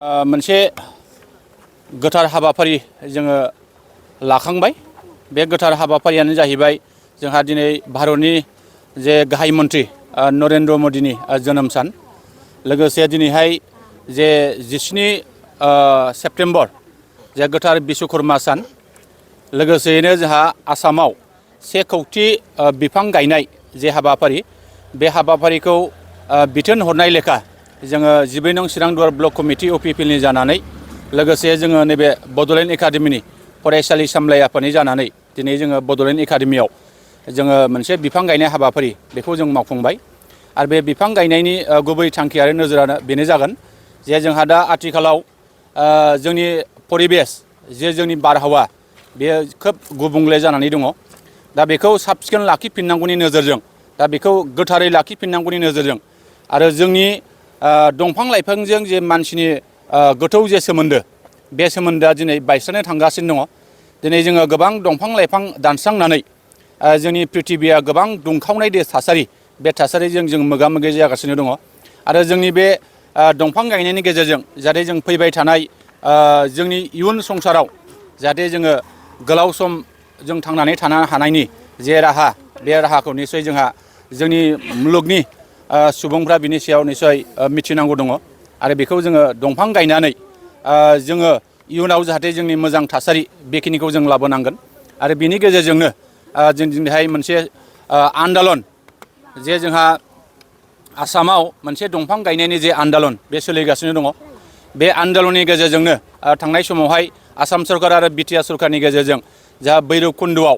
मोनसे गोथार हाबाफारि जोङो लाखांबाय। बे गोथार हाबाफारियानो जाहैबाय जोंहा दिनै भारतनि जे गाहाय मन्त्रि नरेन्द्र मदिनि जोनोम सान। लोगोसे दिनैहाय जे 17 सेप्तेम्बर जे गोथार बिश्वकर्मा सान। लोगोसेयैनो जोंहा आसामाव 1 कौटि बिफां गायनाय जे हाबाफारि, बे हाबाफारिखौ बिथोन हरनाय लेखा जोङो 12 नं चिरां दुवार ब्लक कमिटि अपिपिएलनि जानानै, लोगोसे जोङो नैबे बड'लेण्ड एकाडेमिनि फरायसालि सामलाय आफादनि जानानै दिनै जोङो बड'लेण्ड एकाडेमियाव जोङो मोनसे बिफां गायनाय हाबाफारि बेखौ जों मावफुंबाय। आरो बे बिफां गायनायनि गुबै थांखि आरो नोजोरानो बेनो जागोन जे जोंहा दा आथिखालाव जोंनि परिबेस जे जोंनि बारहावा बेयो खोब गुबुंले जानानै दङ। दा बेखौ साब सिखोन लाखिफिननांगौनि नोजोरजों, दा बेखौ गोथारै लाखिफिननांगौनि नोजोरजों आरो जोंनि दंफां लाइफांजों जे मानसिनि गोथौ जे सोमोन्दो, बे सोमोन्दोआ दिनै बायस्रानो थांगासिनो दङ। दिनै जोङो गोबां दंफां लाइफां दानस्रांनानै जोंनि प्रिथिबिया गोबां दुंखावनाय थासारि, बे थासारिजों जों मोगा मोगि जागासिनो दङ। आरो जोंनि बे दंफां गायनायनि गेजेरजों जाहाथे जों फैबाय थानाय जोंनि इयुन संसाराव जाहाथे जोङो गोलाव सम जों थांनानै थानो हानायनि जे राहा, बे राहाखौ निस्सय जोंहा जोंनि मुलुगनि सुबुंफ्रा बिनि सायाव निस्सय मिथिनांगौ दङ। आरो बेखौ जोङो दंफां गायनानै जोङो इयुनाव जाहाथे जोंनि मोजां थासारि बेखिनिखौ जों लाबोनांगोन। आरो बिनि गेजेरजोंनो जों दिनैहाय मोनसे आन्दलन जे जोंहा आसामाव मोनसे दंफां गायनायनि जे आन्दलन बे सोलिगासिनो दङ। बे आन्दलननि गेजेरजोंनो थांनाय समावहाय आसाम सरकार आरो बिटिआर सरकारनि गेजेरजों जाहा भैरबकुन्द'आव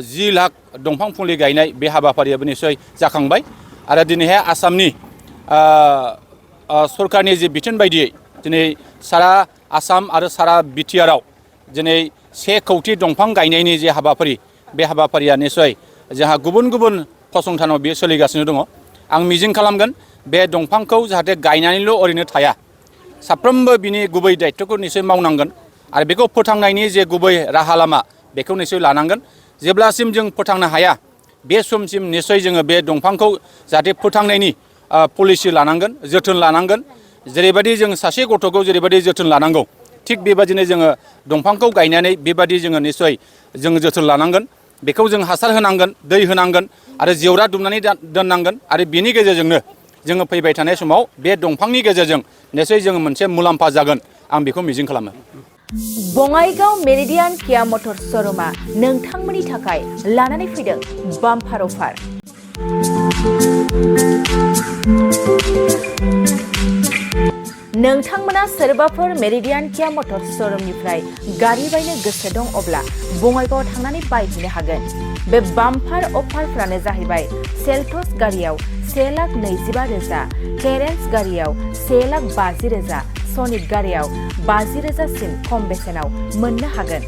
10 लाख दंफां फुलि गायनाय बे हाबाफारियाबो निस्सय जाखांबाय। आरो दिनैहाय आसामनि सरकारनि जे बिथोन बायदियै दिनै सारा आसाम आरो सारा बिटिआरआव दिनै 1 कौटि दंफां गायनायनि जे हाबाफारि, बे हाबाफारिया निस्सय जोंहा गुबुन गुबुन फसंथानाव बेयो सोलिगासिनो दङ। आं मिजिं खालामगोन बे दंफांखौ जाहाथे गायनानैल' ओरैनो थाया, साफ्रोमबो बिनि गुबै दायित्वखौ निस्सय मावनांगोन। आरो बेखौ फोथांनायनि जे गुबै राहा लामा बेखौ निस्सय लानांगोन। जेब्लासिम जों फोथांनो हाया बे समसिम निस्सय जोङो बे दंफांखौ जाहाथे फोथांनायनि पलिसि लानांगोन, जोथोन लानांगोन। जेरैबायदि जों सासे गथ'खौ जेरैबायदि जोथोन लानांगौ, थिग बेबादिनो जोङो दंफांखौ गायनानै बेबादि जोङो निस्सय जोङो जोथोन लानांगोन। बेखौ जों हासार होनांगोन, दै होनांगोन आरो जेवरा दुमनानै दोननांगोन। आरो बिनि गेजेरजोंनो जोङो फैबाय थानाय समाव बे दंफांनि गेजेरजों निस्सय जोङो मोनसे मुलाम्फा जागोन, आं बेखौ मिजिं खालामो। बङाइगाव मेरिडियान किया मटर श'रुमा नोंथांमोननि थाखाय लानानै फैदों बाम्पार अफार। नोंथांमोना सोरबाफोर मेरिडियान किया मटर श'रुमनिफ्राय गारि बायनो गोसो दं अब्ला बङाइगावआव थांनानै बायहैनो हागोन। बे बाम्पार अफारफ्रानो जाहैबाय सेल्टस गारियाव 1,25,000, केरेन्स गारियाव 1,50,000, सनिक गारियाव 50,000 सिम खम बेसेनाव मोननो हागोन।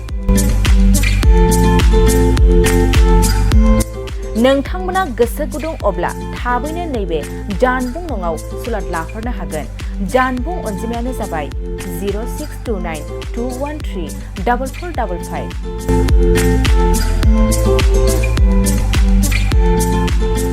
नोंथांमोना गोसो गुदुं अब्ला थाबैनो नैबे जानबुं नङाव सुलाद लाहरनो हागोन। जानबुं अनजिमायानो जाबाय 0629 213 4455।